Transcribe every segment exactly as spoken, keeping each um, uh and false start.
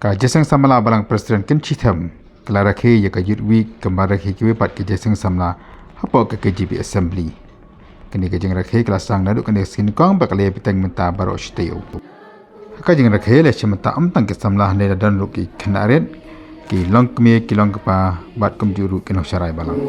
Ka Jingïaseng Samla Balang Presbyterian Kynshi Them ka la rakhe ïa ka Youth Week kumba rakhe kiwei pat ki Jingïaseng Samla hapoh ka K J B Assembly. Kane ka jingrakhe ka la sdang naduh kane ka sngi nyngkong bad ka la ïai bteng mynta baroh shi taïew. Ha ka jingrakhe la shim bynta ym tang ki samla hynrei la don ruh ki khynnah rit, ki longkmie, ki longkpa bad kumjuh ruh ki nongsharai balang.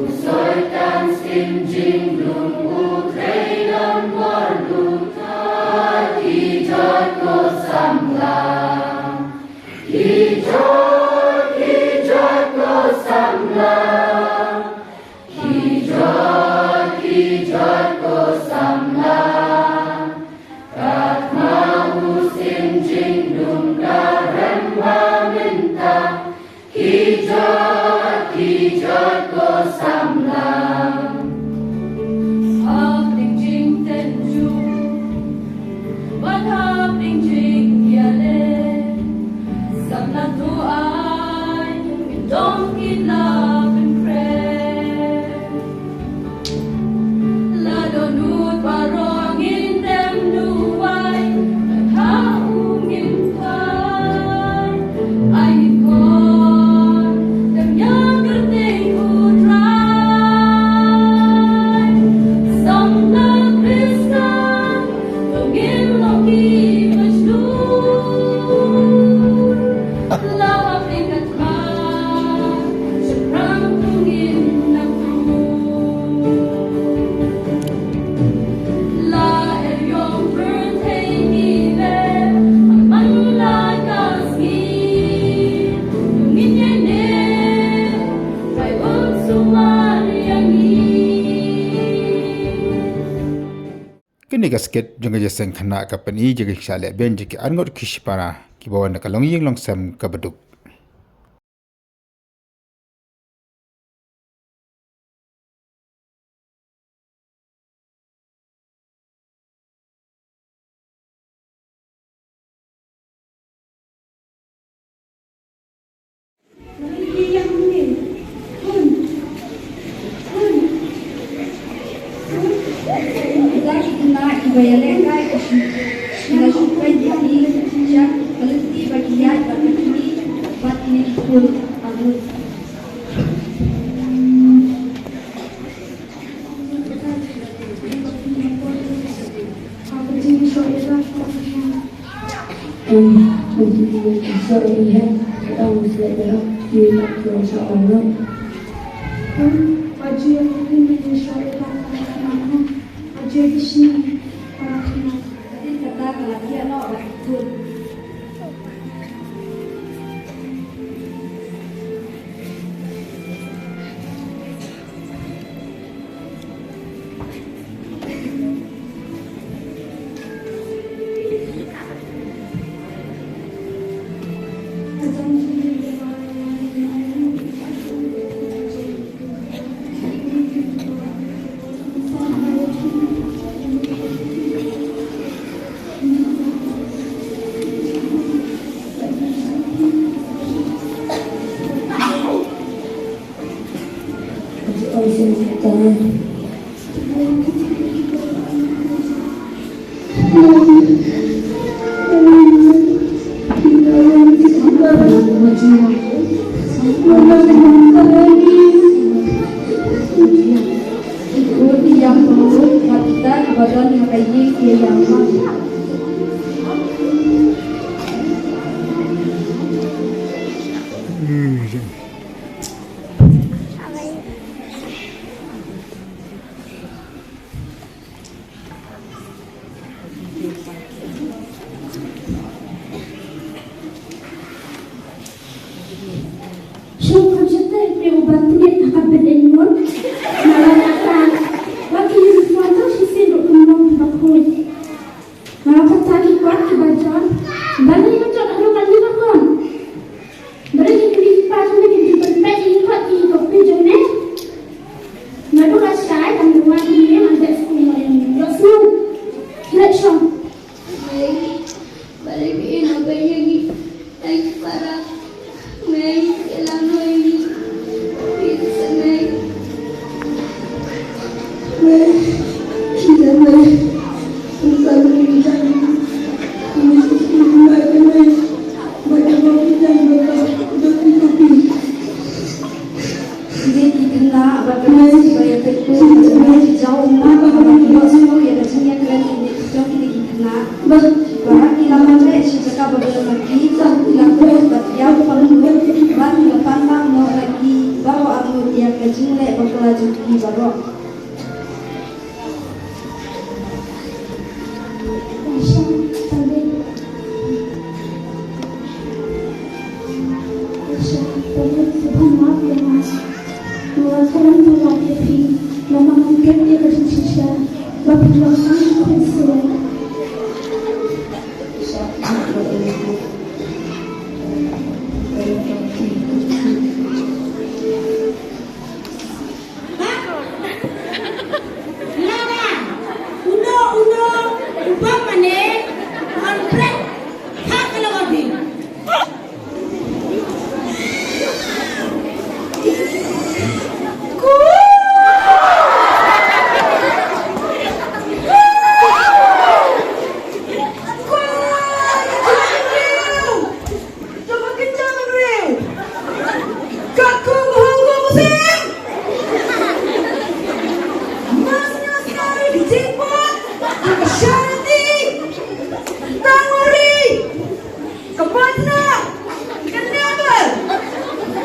Kane ka skit jong ka jingïaseng khynnah ka pyni ïa ka jingshah lehbeiñ jong ki arngut ki shipara kiba wan na ka longïing longsem kaba duk. Shu kham shatei phi u ban tnget ha ka bynta mut. Nala nata. Wa ki uniform to shisien ruh kum long kiba khuid. Nala kata ki kot kiba jon. Balei ba jon haduh katne ba kon. Balei ki kmie ki kpa jong me ki ju pynpeit ïa ki kot ki kophi jong me. Naduh lashai kam dei wa ki ne man dei skul ma ïa ngi. Ïohsngew. Khie leit shong. Mei, balei phi ïehnoh beiñ ïa ngi? Ai para, mei, ïalam noh ïa ngi. Phi sa mei. Jong ki baroh. Lada uno uno u bam mane, un bret ha ka lawati. Jong ka kynja mynriew. Ka kum hong kum sing. Mas ngas kari ki jingpot. Ka shanti. Tangori. Ka patna. Ka never.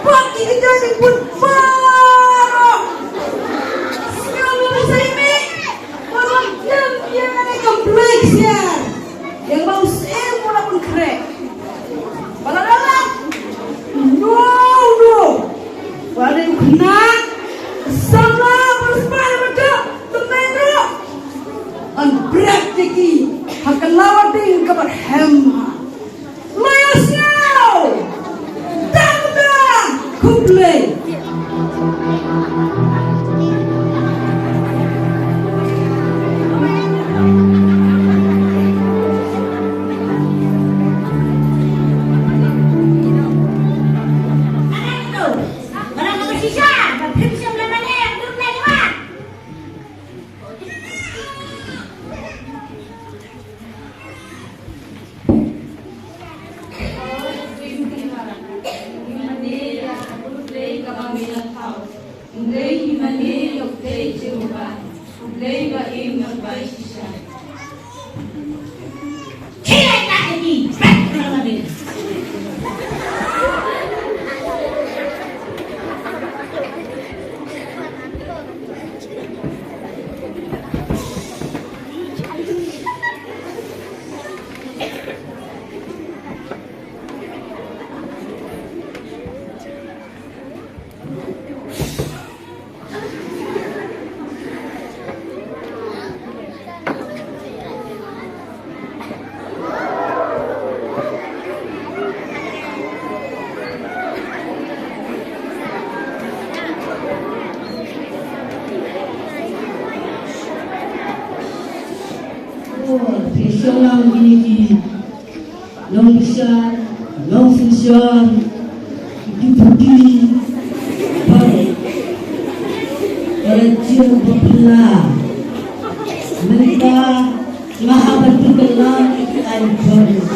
Pat ki kynja jingpot. Paro. Sngap lo simi. Paro jam ya ne complex ya. Yang bau sih pura pun krek. Bala dalam. No, no. Bala dei u khynnah. Samla bala spah na bata. Tymmen ruh. An bret jeki. Ha ka lawa ding ka bar hem ha. Lawyer Snow. Tang tang. Khublei. Oh, phi shong lang kine ki nongbishar, nongsynshar, ki deputy, bad para jong bapla. Mynta nga hap ban pynkylla ïa ki aiñ baroh.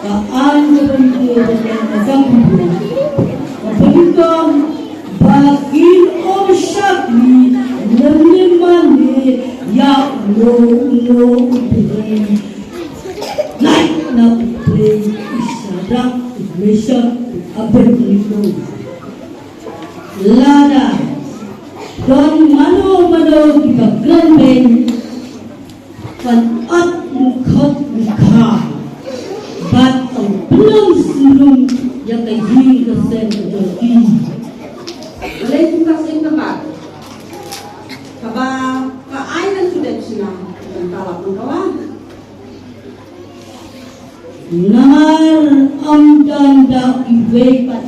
Ka aiñ kaba nyngkong ka dang kumne. Kaba nyngkong ba kin ym shakri lem lem mane ïa uno uno u briew. Lait na u briew u Shadrach, u Meshach, u Abednego. Lada don mano mano kiba kren beiñ, kan ot u khot u kha bad kan pynlong syndon ïa ka ïing ka sem ka jong ki. Balei kumta sngewthuh kaba ka aiñ kan shu dep shna kan talap nangkawan. Namar ym don da iwei pat